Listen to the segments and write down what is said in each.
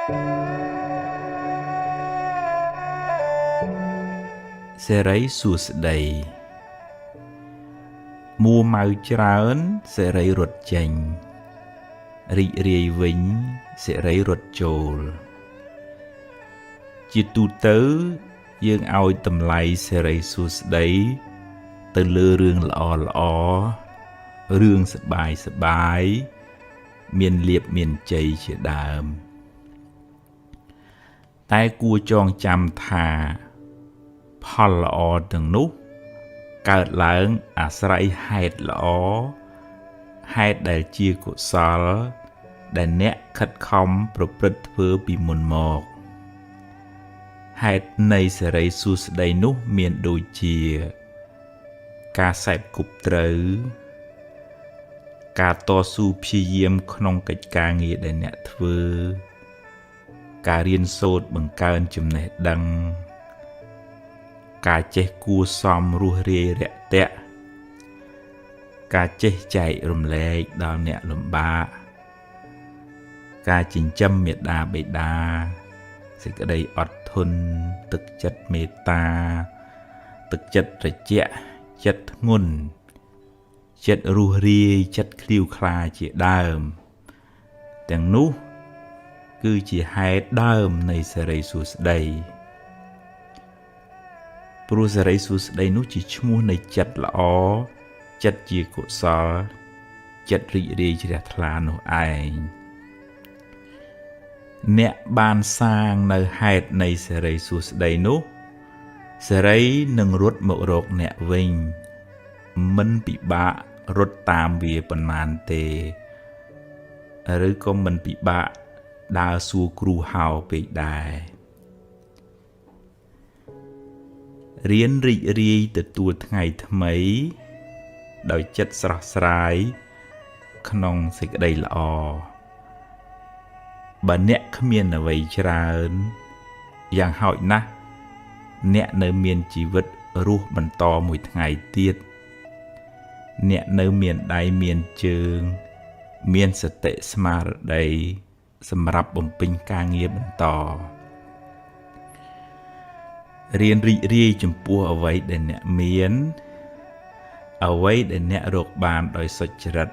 សិរីសួស្តីមួម៉ៅច្រើនសិរីរត់ចេញរីករាយវិញសិរីរត់ចូលជាទូទៅយើងឲ្យតម្លៃសិរីសួស្តីទៅលើរឿងល្អល្អរឿងសប្បាយសប្បាយមានលាភមានជ័យជាដើមតែគួរចងចាំថាផលល្អទាំងនោះកើតឡើងអាស្រ័យហេតុល្អហេតុដែលជាកុសលដែលអ្នកខិតខំប្រព្រឹត្តធ្វើពីមុនមកហេតុនៃសិរីសួស្តីនោះមានដូចជាការសេពគប់ត្រូវការតស៊ូព្យាយាមក្នុងកិច្ចការងារដែលអ្នកធ្វើការរៀនសូត្របង្កើនចំណេះដឹងការចេះគួសមរស់រាយរាក់ទាក់ការចេះចែករំលែកដល់អ្នកលំបាកការចិញ្ចឹមមេដាបេដាសេចក្តីអត់ធន់ទឹកចិត្តមេត្តាទឹកចិត្តត្រជាក់ចិត្តធ្ងន់ចិត្តរស់រាយចិត្តឃ្លាវខ្លាជាដើមទាំងនោះគឺជាហេតុដើមនៃសិរីសួស្តីព្រោះសិរីសួស្តីនោះជាឈ្មោះនៃចិត្តល្អចិត្តជាកុសលចិត្តរីករាយជ្រះថ្លានោះឯងអ្នកបានសាងនៅហេតុនៃសិរីសួស្តីនោះសិរីនឹងរត់មករកអ្នកវិញមិនពិបាករត់តាមវាប៉ុន្មានទេឬក៏មិនពិបាកដើរសួរគ្រូហៅពេកដែររៀនរីករាយទទួលថ្ងៃថ្មីដោយចិត្តស្រស់ស្រាយក្នុងសេចក្តីល្អបើអ្នកគ្មានអ្វីច្រើនយ៉ាងហោចណាស់អ្នកនៅមានជីវិតរស់បន្តមួយថ្ងៃទៀតអ្នកនៅមានដៃមានជើងមានសតិស្មារតីសម្រាប់បំពេញការងារបន្តរៀនរីករាយចំពោះអ្វីដែលអ្នកមានអ្វីដែលអ្នករកបានដោយសុចរិត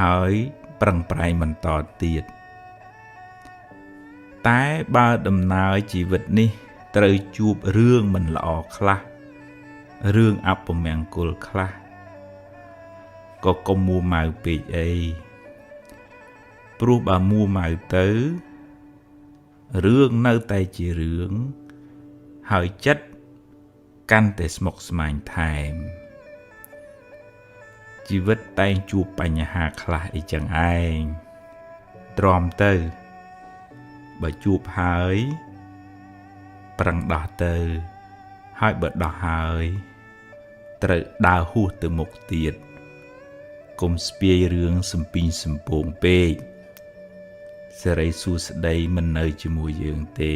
ហើយប្រឹងប្រែងបន្តទៀតតែបើដំណើរជីវិតនេះត្រូវជួបរឿងមិនល្អខ្លះរឿងអពមង្គលខ្លះក៏កុំមួម៉ៅពេកអីព្រោះបើមួម៉ៅទៅរឿងនៅតែជារឿងហើយចិត្តកាន់តែស្មុគស្មាញថែមជីវិតតែងជួបបញ្ហាខ្លះអីចឹងឯងទ្រាំទៅបើជួបហើយប្រឹងដោះទៅហើយបើដោះហើយត្រូវដើរហួសទៅមុខទៀតកុំស្ពាយរឿងសំពីងសំពងពេកសិរីសួស្តីមិននៅជាមួយយើងទេ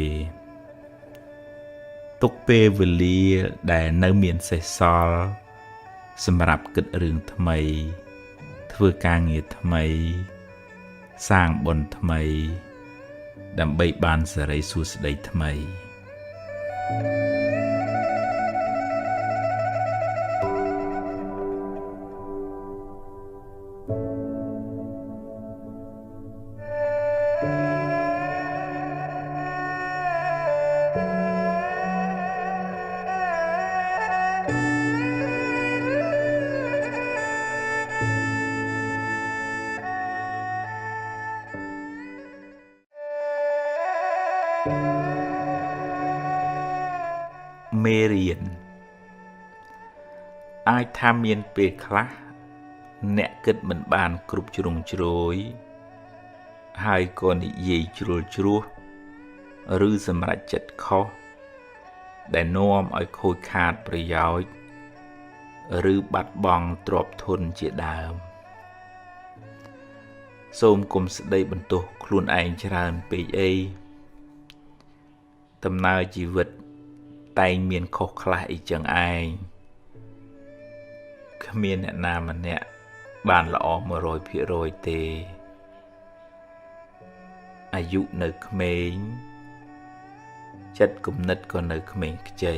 ទុកពេលវេលាដែលនៅមានសេសសល់សម្រាប់គិតរឿងថ្មីធ្វើការងារថ្មីសាងបុណ្យថ្មីដើម្បីបានសិរីសួស្តីថ្មីមេរៀនអាចថាមានពេលខ្លះអ្នកគិតមិនបានគ្រប់ជ្រុងជ្រោយហើយក៏និយាយជ្រុលជ្រួសឬសម្រេចចិត្តខុសដែលនាំឲ្យខូចខាតប្រយោជន៍ឬបាត់បង់ទ្រព្យធនជាដើមសូមកុំស្ដីបន្ទោសខ្លួនឯងច្រើនពេកអីដំណើរជីវិតតែងមានខុសខ្លះអីចឹងឯងគ្មានអ្នកណាម្នាក់បានល្អ 100% ទេ អាយុនៅក្មេងចិត្តគំនិតក៏នៅក្មេងខ្ចី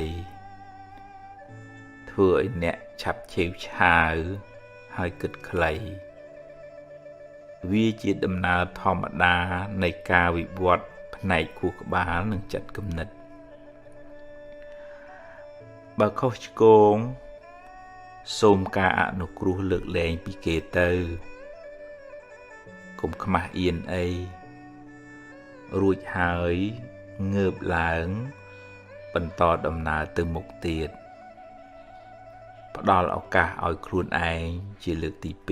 ធ្វើឲ្យអ្នកឆាប់ឆេវឆាវហើយគិតខ្លីវាជាដំណើរធម្មតានៃការវិវត្តផ្នែកខួរក្បាលនិងចិត្តគំនិតបើខុសឆ្គងសូមការអនុគ្រោះលើកលែងពីគេទៅកុំខ្មាស់អៀនអីរួចហើយងើបឡើងបន្តដំណើរទៅមុខទៀតផ្ដល់ឱកាសឲ្យខ្លួនឯងជាលើកទី2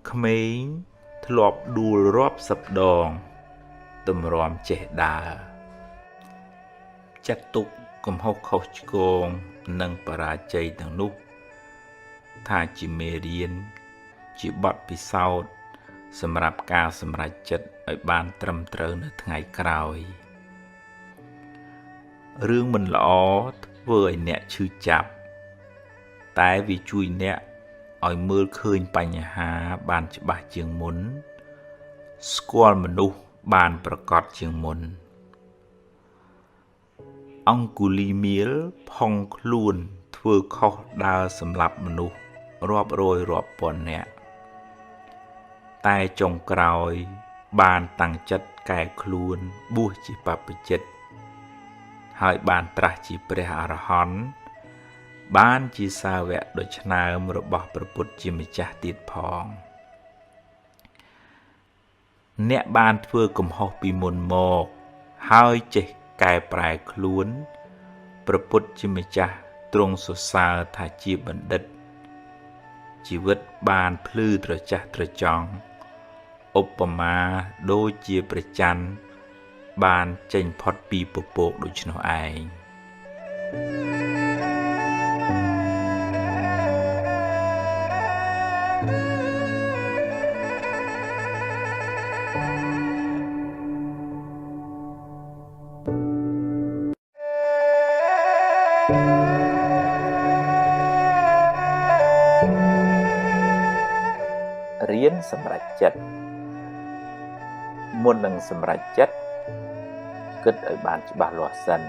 ក្មេងធ្លាប់ដួលរាប់សិបដងទម្រាំចេះដើរចាត់ទុកកំហុសខុសឆ្គងនិងបរាជ័យទាំងនោះថាជាមេរៀនជាបទពិសោធន៍សម្រាប់ការសម្រេចចិត្តឲ្យបានត្រឹមត្រូវនៅថ្ងៃក្រោយរឿងមិនល្អធ្វើឲ្យអ្នកឈឺចាប់តែវាជួយអ្នកឲ្យមើលឃើញបញ្ហាបានច្បាស់ជាងមុនស្គាល់មនុស្សបានប្រកបជាងមុនអង្គុលីមៀលផុងខ្លួនធ្វើខុសដើរសម្លាប់មនុស្សរាប់រយរាប់ពាន់នាក់តែចុងក្រោយបានតាំងចិត្តកែខ្លួនបួសជាបព្វជិតហើយបានត្រាស់ជាព្រះអរហន្តបានជាសាវកដ៏ឆ្នើមរបស់ព្រះពុទ្ធជាម្ចាស់ទៀតផងអ្នកបានធ្វើកំហុសពីមុនមកហើយចេះកែប្រែខ្លួនព្រះពុទ្ធជាម្ចាស់ទ្រង់សរសើរថាជាបណ្ឌិតជីវិតបានភ្លឺត្រចះត្រចង់ឧបមាដូចជាព្រះច័ន្ទបានចេញផុតពីពពកដូច្នោះឯងរៀនសម្រេចចិត្តមុននឹងសម្រេចចិត្តគិតឲ្យបានច្បាស់លាស់សិន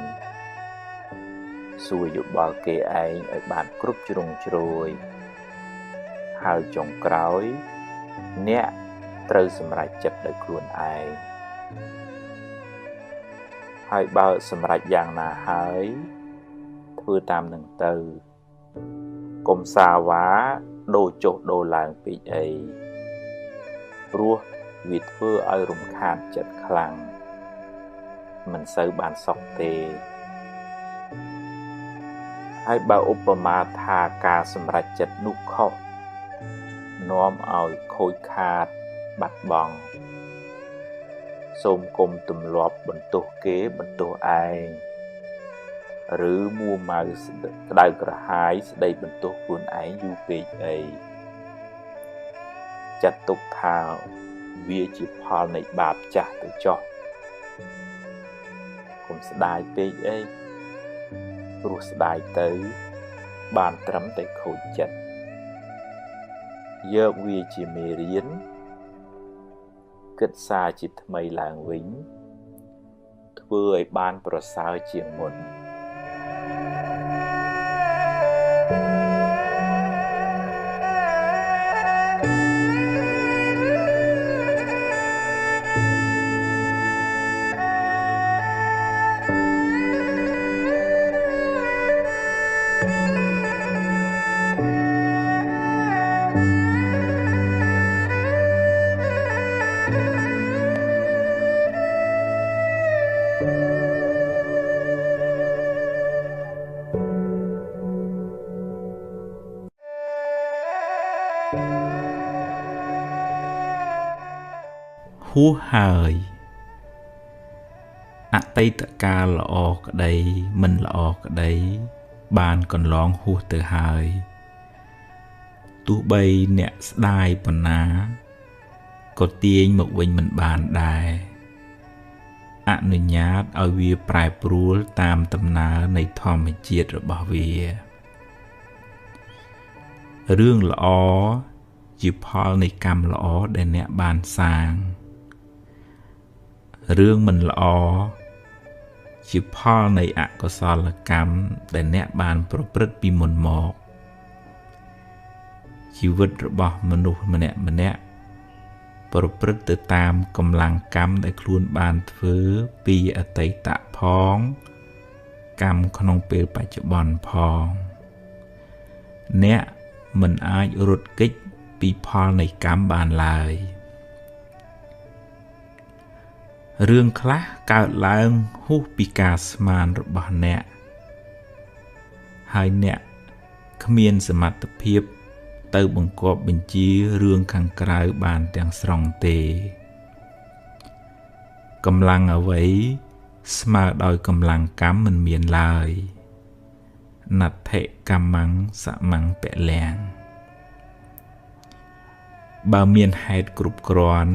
សួរយោបល់គេឯងឲ្យបានគ្រប់ជ្រុងជ្រោយហើយចុងក្រោយអ្នកត្រូវសម្រេចចិត្តដោយខ្លួនឯងហើយបើសម្រេចយ៉ាងណាហើយធ្វើតាមនឹងទៅកុំសាវ៉ាដូរចុះដូរឡើងពេកអីព្រោះវាធ្វើឲ្យរំខានចិត្តខ្លាំងមិនសូវបានសុខទេហើយបើឧបមាថាការសម្រេចចិត្តនោះខុសនាំឲ្យខូចខាតបាត់បង់សូមគុំទម្លាប់បន្ទោសគេបន្ទោសឯងឬមួម៉ៅក្តៅក្រហាយស្ដីបន្ទោសខ្លួនឯងយូរពេកអីចាត់ទុកថាវាជាផលនៃបាបចាស់ទៅចុះកុំស្ដាយពេកអីព្រោះស្ដាយទៅបានត្រឹមតែខូចចិត្តយកវាជាមេរៀនគិតសារជាថ្មីឡើងវិញធ្វើឲ្យបានប្រសើរជាងមុនហួសហើយអតីតកាលល្អក្តីមិនល្អក្តីបានកន្លងហួសទៅហើយទោះបីអ្នកស្ដាយប៉ុណ្ណាក៏ទាញមកវិញមិនបានដែរអនុញ្ញាតឲ្យវាប្រែប្រួលតាមដំណើរនៃធម្មជាតិរបស់វារឿងល្អ ជាផលនៃកម្មល្អដែលអ្នកបានសាងរឿងមិនល្អជាផលនៃអកុសលកម្មដែលអ្នកបានប្រព្រឹត្តពីមុនមកជីវិតរបស់មនុស្សម្នាក់ម្នាក់ប្រព្រឹត្តទៅតាមកម្លាំងកម្មដែលខ្លួនបានធ្វើពីអតីតផងកម្មក្នុងពេលបច្ចុប្បន្នផងអ្នកមិនអាចរត់គេចពីផលនៃកម្មបានឡើយរឿងខ្លះកើតឡើងហួសពីការស្មានរបស់អ្នកហើយអ្នកគ្មានសមត្ថភាពទៅបង្គាប់បញ្ជារឿងខាងក្រៅបានទាំងស្រុងទេកម្លាំងអ្វីស្មើដោយកម្លាំងកម្មមិនមានឡើយណដ្ឋិកម្មੰសមੰពលំបើមានហេតុគ្រប់គ្រាន់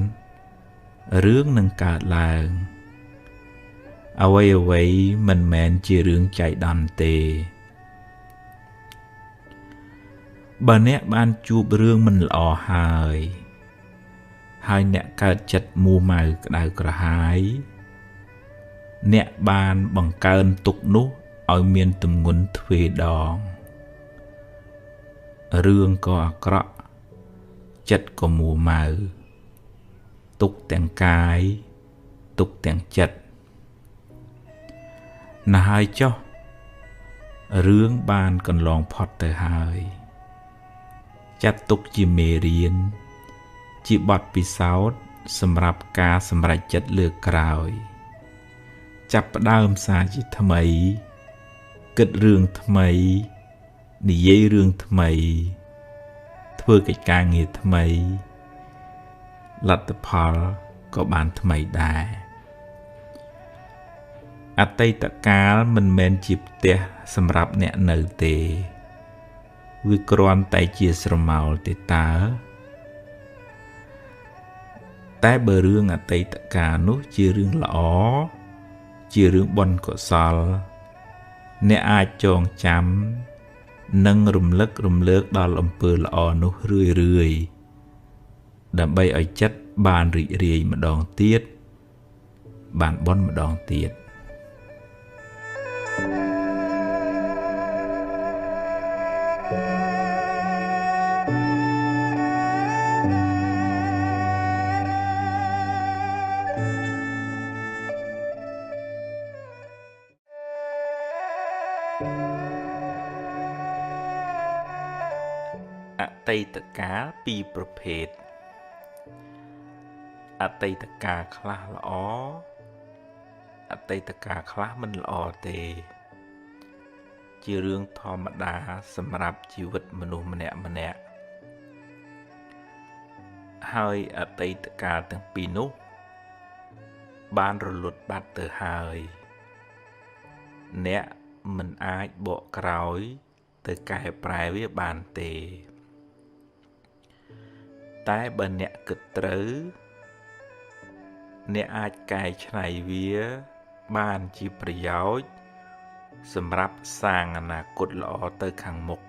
រឿងនឹងកើតឡើងអ្វីៗមិនមែនជារឿងចៃដន្យទេបើអ្នកបានជួបរឿងមិនល្អហើយហើយអ្នកកើតចិត្តមួម៉ៅក្តៅក្រហាយអ្នកបានបង្កើនទុក្ខនោះឲ្យមានទម្ងន់ទ្វេដងរឿងក៏អាក្រក់ចិត្តក៏មួម៉ៅទុក្ខទាំងកាយទុក្ខទាំងចិត្តណាស់ហើយចុះរឿងបានកន្លងផុតទៅហើយចាត់ទុកជាមេរៀនជាបទពិសោធន៍សម្រាប់ការសម្រេចចិត្តលើកក្រោយចាប់ផ្ដើមសារជាថ្មីគិតរឿងថ្មីនិយាយរឿងថ្មីធ្វើកិច្ចការងារថ្មីលទ្ធផលក៏បានថ្មីដែរអតីតកាលមិនមែនជាផ្ទះសម្រាប់អ្នកនៅទេវាគ្រាន់តែជាស្រមោលទេតើតែបើរឿងអតីតកាលនោះជារឿងល្អជារឿងបុណ្យកុសលអ្នកអាចចងចាំនិងរំលឹករំលើកដល់អំពើល្អនោះរឿយរឿយដើម្បីឲ្យចិត្តបានរីករាយម្ដងទៀតបានបុណ្យម្ដងទៀតអតីតកាលពីរប្រភេទអតីតកាលខ្លះល្អអតីតកាលខ្លះមិនល្អទេជារឿងធម្មតាសម្រាប់ជីវិតមនុស្សម្នាក់ម្នាក់ហើយអតីតកាលទាំងពីរនោះបានរលត់បាត់ទៅហើយអ្នកមិនអាចបកក្រោយទៅកែប្រែវាបានទេតែបើអ្នកគិតត្រូវអ្នកអាចកែច្នៃវាបានជាប្រយោជន៍សម្រាប់សាងអនាគតល្អទៅខាងមុខ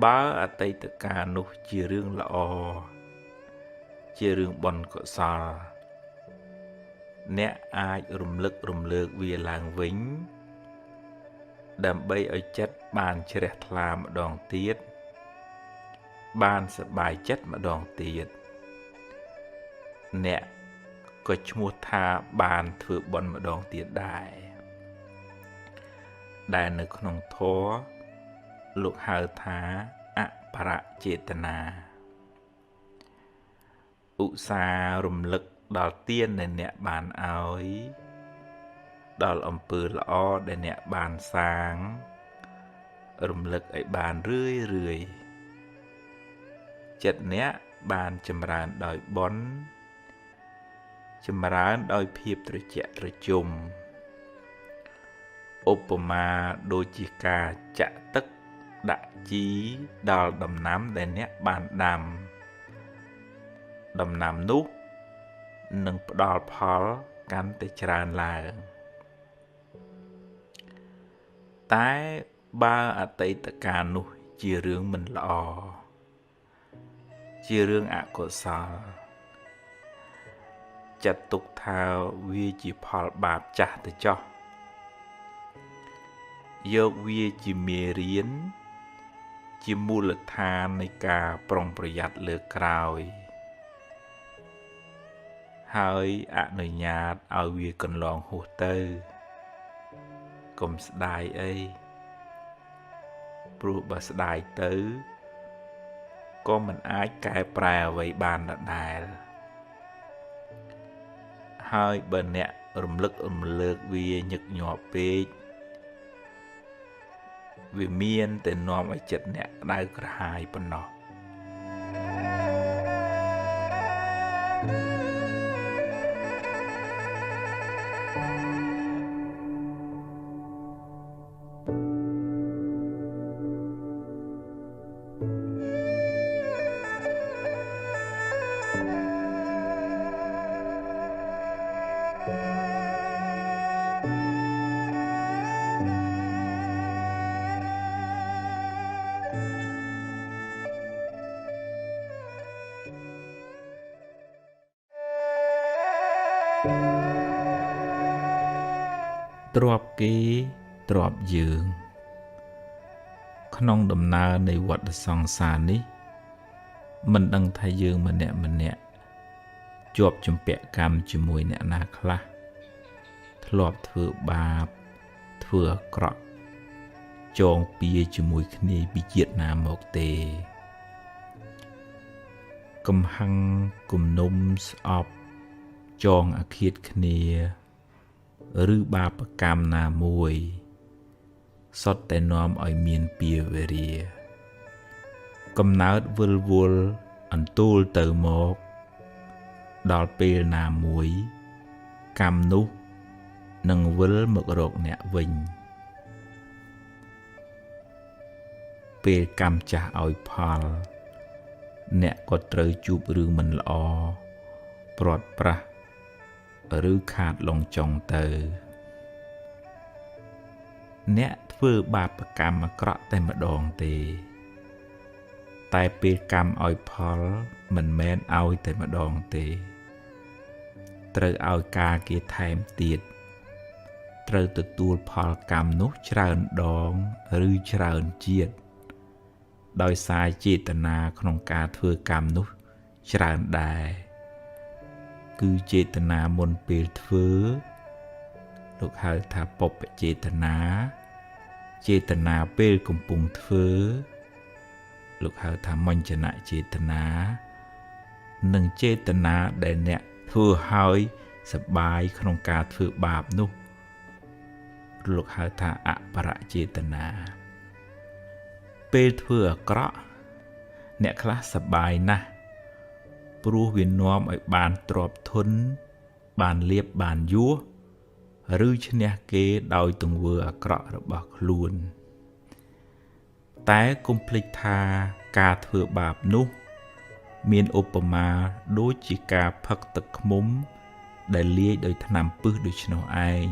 បើអតីតកាលនោះជារឿងល្អជារឿងបុណ្យកុសលអ្នកអាចរំលឹករំលើកវាឡើងវិញដើម្បីឲ្យចិត្តបានជ្រះថ្លាម្ដងទៀតបានសប្បាយចិត្តម្ដងទៀតអ្នកក៏ឈ្មោះថាបានធ្វើបុណ្យម្ដងទៀតដែរដែលនៅក្នុងធម៌លោកហៅថាអបរចេតនាឧស្សាហ៍រំលឹកដល់ទានដែលអ្នកបានឲ្យដល់អំពើល្អដែលអ្នកបានសាងរំលឹកឲ្យបានរឿយរឿយចិត្តអ្នកបានចម្រើនដោយបុណ្យចម្រើនដោយភាពត្រជាក់ត្រជុំឧបមាដូចជាការចាក់ទឹកដាក់ជីដល់ដំណាំដែលអ្នកបានដាំដំណាំនោះនឹងផ្ដល់ផលកាន់តែច្រើនឡើងតែបើអតីតកាលនោះ ជារឿងមិនល្អជារឿងអកុសលចាត់ទុកថាវាជាផលបាបចាស់ទៅចោះយកវាជាមេរៀនជាមូលដ្ឋាននៃការប្រុងប្រយ័ត្នលើក្រោយហើយអនុញ្ញាតឲ្យវាកន្លងហួសទៅកុំស្ដាយអីព្រោះបើស្ដាយទៅក៏មិនអាចកែប្រែអ្វីបានដដែលហើយបើអ្នករំលឹករំលើកវាញឹកញាប់ពេកវាមានតែនាំឲ្យចិត្តអ្នកក្តៅក្រហាយប៉ុណ្ណោះទ្របគេទ្របយើងក្នុងដំណើរនៃវដ្តសង្សារនេះមិនដឹងថាយើងម្នាក់ម្នាក់ជាប់ជំពាក់កម្មជាមួយអ្នកណាខ្លះធ្លាប់ធ្វើបាបធ្វើអាក្រក់ចងពៀជាមួយគ្នាពីជាតិណាមកទេកំហឹងគំនុំស្អប់ចងអាឃាតគ្នាឬបាបកម្មណាមួយសុទ្ធតែនាំឲ្យមានពៀវេរាកំណើតវិលវល់អន្ទូលទៅមកដល់ពេលណាមួយកម្មនោះនឹងវិលមករកអ្នកវិញពេលកម្មចាស់ឲ្យផលអ្នកក៏ត្រូវជួបរឿងមិនល្អព្រាត់ប្រាសឬខាតលងចុងទៅអ្នកធ្វើបាបកម្មអាក្រក់តែម្ដងទេតែពេលកម្មឲ្យផលមិនមែនឲ្យតែម្ដងទេត្រូវឲ្យការគេថែមទៀតត្រូវទទួលផលកម្មនោះច្រើនដងឬច្រើនជាតិដោយសារចេតនាក្នុងការធ្វើកម្មនោះច្រើនដែរគឺចេតនាមុនពេលធ្វើលោកហៅថាបុព្វចេតនាចេតនាពេលកំពុងធ្វើលោកហៅថាមញ្ចនចេតនានិងចេតនាដែលអ្នកធ្វើហើយសប្បាយក្នុងការធ្វើបាបនោះលោកហៅថាអបរចេតនាពេលធ្វើអាក្រក់អ្នកខ្លះសប្បាយណាស់ព្រោះវានាំឲ្យបានទ្រព្យធនបានលៀបបានយោះឬឈ្នះគេដោយទង្វើអាក្រក់របស់ខ្លួនតែកុំភ្លេចថាការធ្វើបាបនោះមានឧបមាដូចជាការផឹកទឹកឃ្មុំដែលលាយដោយថ្នាំពិសដូច្នោះឯង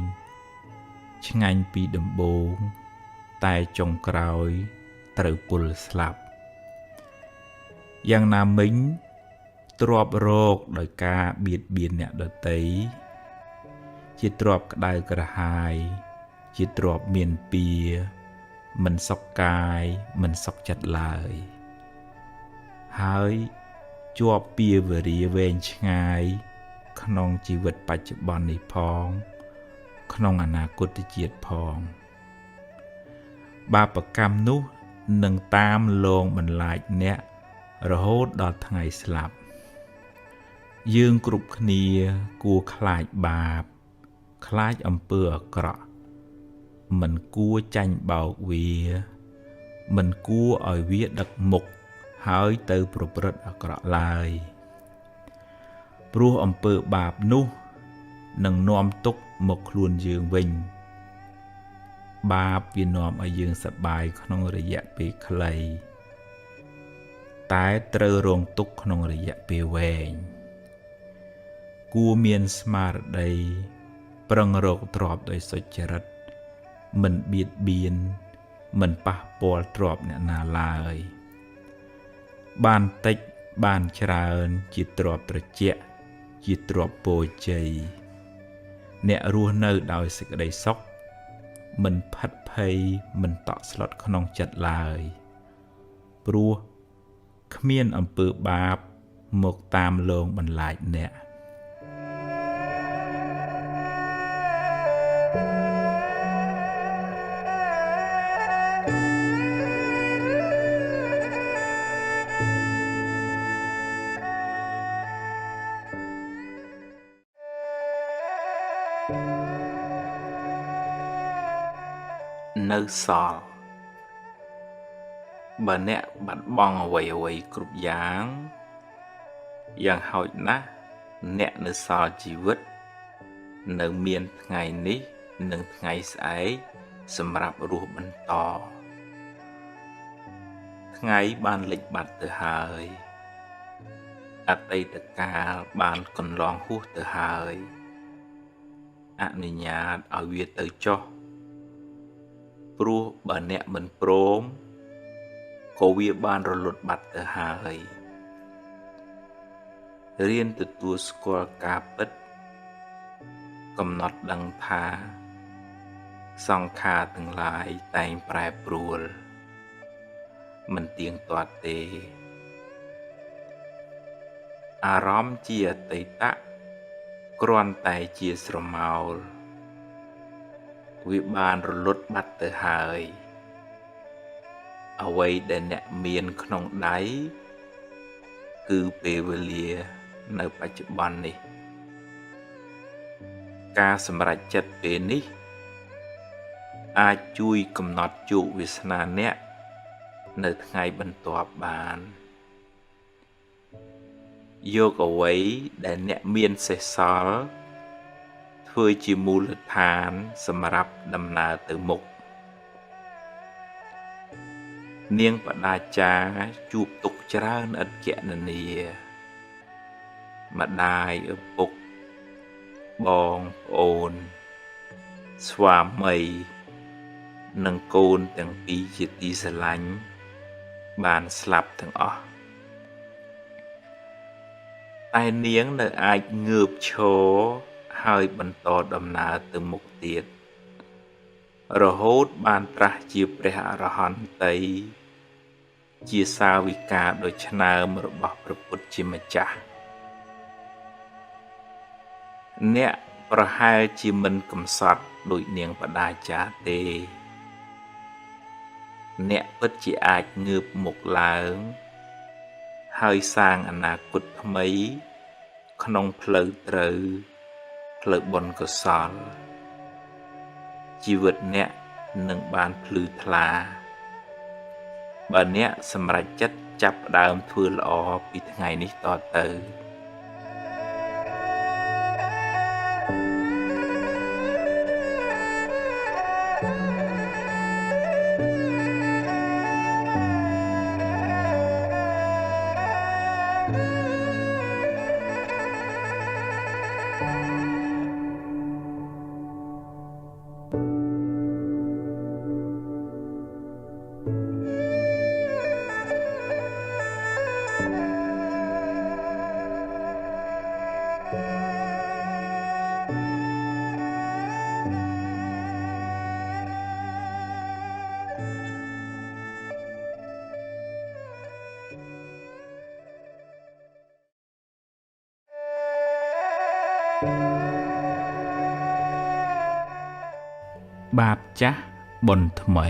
ឆ្ងាញ់ពីដំបូងតែចុងក្រោយត្រូវពុលស្លាប់យ៉ាងណាមិញទ្របរោគដោយការបៀតបៀនអ្នកដទៃជាទ្របក្តៅក្រហាយជាទ្របមានពៀមិនសុខកាយមិនសុខចិត្តឡើយហើយជាប់ពៀវរាវែងឆ្ងាយក្នុងជីវិតបច្ចុប្បន្ននេះផងក្នុងអនាគតជាតិផងបាបកម្មនោះនឹងតាមលងបន្លាចអ្នករហូតដល់ថ្ងៃស្លាប់យើងគ្រប់គ្នាគួរខ្លាចបាបខ្លាចអំពើអាក្រក់មិនគួរចាញ់បោកវាមិនគួរឲ្យវាដឹកមុខហើយទៅប្រព្រឹត្តអាក្រក់ឡើយព្រោះអំពើបាបនោះនឹងនាំទុក្ខមកខ្លួនយើងវិញបាបវានាំឲ្យយើងសប្បាយក្នុងរយៈពេលខ្លីតែត្រូវរងទុក្ខក្នុងរយៈពេលវែងគួរមានស្មារតីប្រឹងរកទ្រព្យដោយសុចរិតមិនបៀតបៀន មិនប៉ះពាល់ទ្រព្យអ្នកណាឡើយបានតិចបានច្រើនជាទ្រព្យត្រជាក់ជាទ្រព្យពរជ័យអ្នករស់នៅដោយសេចក្តីសុខមិនផិតភ័យមិនតក់ស្លុតក្នុងចិត្តឡើយព្រោះគ្មានអំពើបាបមកតាមលងបន្លាចអ្នកនៅសល់បើអ្នកបាត់បង់អ្វីៗគ្រប់យ៉ាងយ៉ាងហោចណាស់អ្នកនៅសល់ជីវិតនៅមានថ្ងៃនេះនិងថ្ងៃស្អែកសម្រាប់រស់បន្តថ្ងៃបានលិចបាត់ទៅហើយអតីតកាលបានកន្លងហួសទៅហើយអនុញ្ញាតឲ្យវាទៅចុះព្រោះបើអ្នកមិនព្រមក៏វាបានរលត់បាត់ទៅហើយរៀនទទួលស្គាល់ការពិតកំណត់ដឹងថាសង្ខារទាំងឡាយតែងប្រែប្រួលមិនទៀងទាត់ទេអារម្មណ៍ជាអតីតគ្រាន់តែជាស្រមោលវាបានរលត់បាត់ទៅហើយអ្វីដែលអ្នកមានក្នុងដៃគឺពេលវេលានៅបច្ចុប្បន្ននេះការសម្រេចចិត្តពេលនេះអាចជួយកំណត់ជោគវាសនាអ្នកនៅថ្ងៃបន្ទាប់បានយកអ្វីដែលអ្នកមានសេសសល់ធ្វើជាមូលដ្ឋានសម្រាប់ដំណើរទៅមុខនាងបដាចាជួបទុក្ខច្រើនឥតគណនាម្ដាយឪពុកបងប្អូនស្វាមីនិងកូនទាំងពីរជាទីស្រឡាញ់បានស្លាប់ទាំងអស់តែនាងនៅអាចងើបឈរហើយបន្តដំណើរទៅមុខទៀតរហូតបានត្រាស់ជាព្រះអរហន្តីជាសាវិកាដ៏ឆ្នើមរបស់ព្រះពុទ្ធជាម្ចាស់អ្នកប្រហែលជាមិនកំសត់ដូចនាងបដាចាទេអ្នកពិតជាអាចងើបមុខឡើងហើយសាងអនាគតថ្មីក្នុងផ្លូវត្រូវផ្លូវបុណ្យកុសលជីវិតអ្នកនឹងបានភ្លឺថ្លាបើអ្នកសម្រេចចិត្តចាប់ផ្ដើមធ្វើល្អពីថ្ងៃនេះតទៅបាបចាស់បុណ្យថ្មី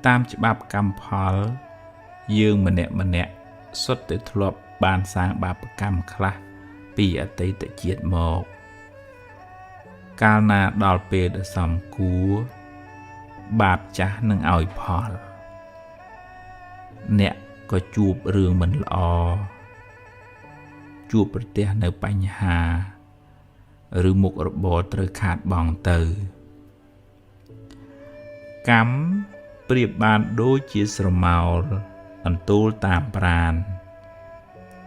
តាមច្បាប់កម្មផលយើងម្នាក់ម្នាក់សុទ្ធតែធ្លាប់បានសាងបាបកម្មខ្លះពីអតីតជាតិមកកាលណាដល់ពេលដ៏សមគួរបាបចាស់នឹងឲ្យផលអ្នកក៏ជួបរឿងមិនល្អជួបប្រទះនៅបញ្ហាឬមុខរបរត្រូវខាតបង់ទៅកម្មប្រៀបបានដូចជាស្រមោលអន្ទូលតាមប្រាណ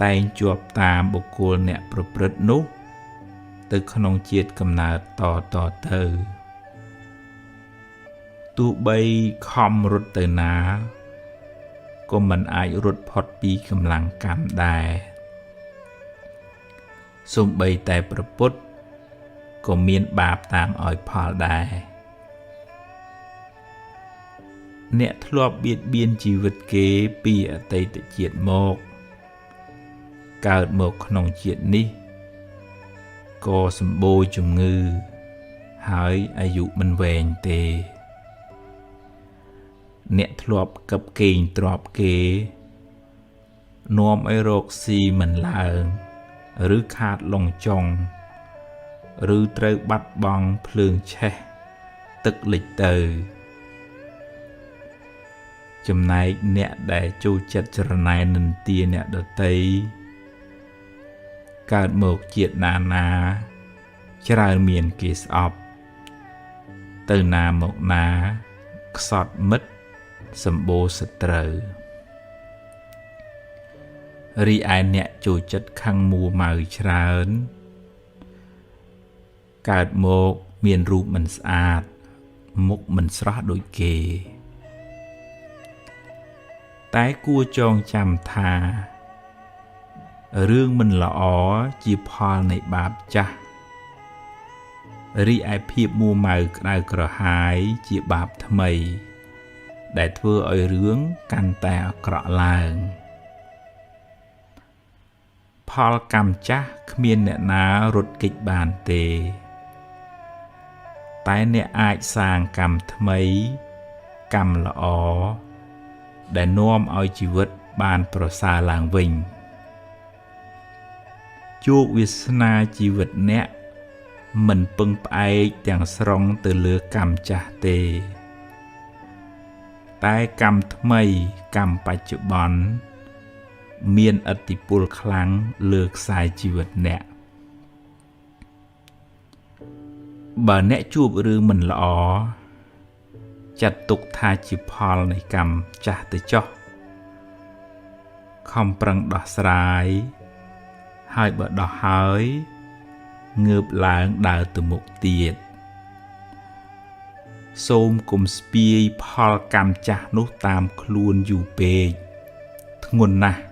តែងជាប់តាមបុគ្គលអ្នកប្រព្រឹត្តនោះទៅក្នុងជាតិកំណើតតទៅ ទោះបីខំរត់ទៅណាក៏មិនអាចរត់ផុតពីកម្លាំងកម្មដែរសូម្បីតែព្រះពុទ្ធក៏មានបាបតាមឲ្យផលដែរអ្នកធ្លាប់បៀតបៀនជីវិតគេពីអតីតជាតិមកកើតមកក្នុងជាតិនេះក៏សម្បូរជំងឺហើយអាយុមិនវែងទេអ្នកធ្លាប់កឹបកេងទ្របគេនាំឲ្យរកស៊ីមិនឡើងឬខាតលងចុងឬត្រូវបាត់បង់ភ្លើងឆេះទឹកលិចទៅចំណែកអ្នកដែលចូលចិត្តច្រណែននិន្ទាអ្នកដទៃកើតមកជាតិណាណាច្រើនមានគេស្អប់ទៅណាមកណាខ្សត់មិត្តសម្បូរសត្រូវរីឯអ្នកចូលចិត្តខឹងមួម៉ៅច្រើនកើតមកមានរូបមិនស្អាតមុខមិនស្រស់ដូចគេតែគួរចងចាំថារឿងមិនល្អជាផលនៃបាបចាស់រីឯភាពមួម៉ៅក្តៅក្រហាយជាបាបថ្មីដែលធ្វើឲ្យរឿងកាន់តែអាក្រក់ឡើងផលកម្មចាស់គ្មានអ្នកណារត់គេចបានទេតែអ្នកអាចសាងកម្មថ្មីកម្មល្អដែលនាំឲ្យជីវិតបានប្រសើរឡើងវិញជោគវាសនាជីវិតអ្នកមិនពឹងផ្អែកទាំងស្រុងទៅលើកម្មចាស់ទេតែកម្មថ្មីកម្មបច្ចុប្បន្នមានឥទ្ធិពលខ្លាំងលើខ្សែជីវិតអ្នកបើអ្នកជួបរឿងមិនល្អចាត់ទុកថាជាផលនៃកម្មចាស់ទៅចុះខំប្រឹងដោះស្រាយហើយបើដោះហើយងើបឡើងដើរទៅមុខទៀតសូមកុំស្ពាយផលកម្មចាស់នោះតាមខ្លួនយូរពេកធ្ងន់ណាស់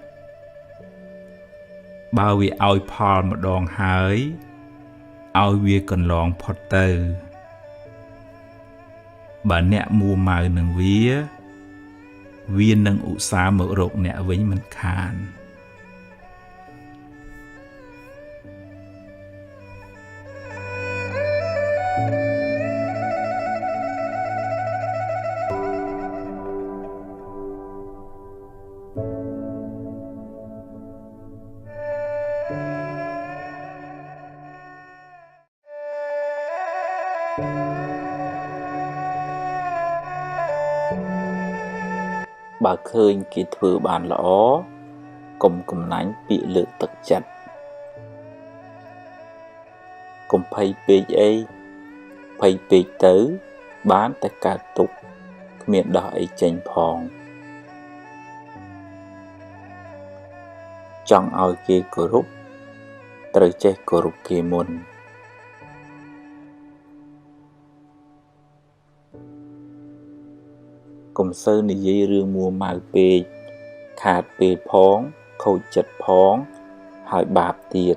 បើវាឲ្យផលម្ដងហើយឲ្យវាកន្លងផុតទៅបើអ្នកមួម៉ៅនឹងវានឹងឧស្សាហ៍មករកអ្នកវិញមិនខានបើឃើញគេធ្វើបានល្អកុំកំណាញ់ពាក្យលើកទឹកចិត្តកុំភ័យពេកអីភ័យពេកទៅបានតែកើតទុក្ខគ្មានដោះអីចេញផងចង់ឲ្យគេគោរពត្រូវចេះគោរពគេមុនកុំសូវនិយាយរឿងមួម៉ៅពេកខាតពេលផងខូចចិត្តផងហើយបាបទៀត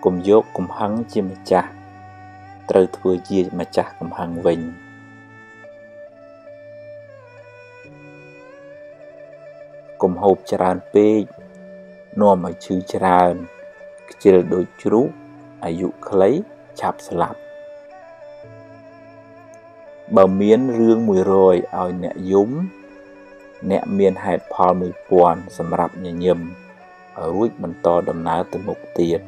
កុំយកកំហឹងជាម្ចាស់ត្រូវធ្វើជាម្ចាស់កំហឹងវិញកុំហូបច្រើនពេកនាំឲ្យឈឺច្រើនខ្ជិលដូចជ្រូកអាយុខ្លីឆាប់ស្លាប់បើមានរឿង100ឲ្យអ្នកយំអ្នកមានហេតុផល1000សម្រាប់ញញឹមរួចបន្តដំណើរទៅមុខទៀត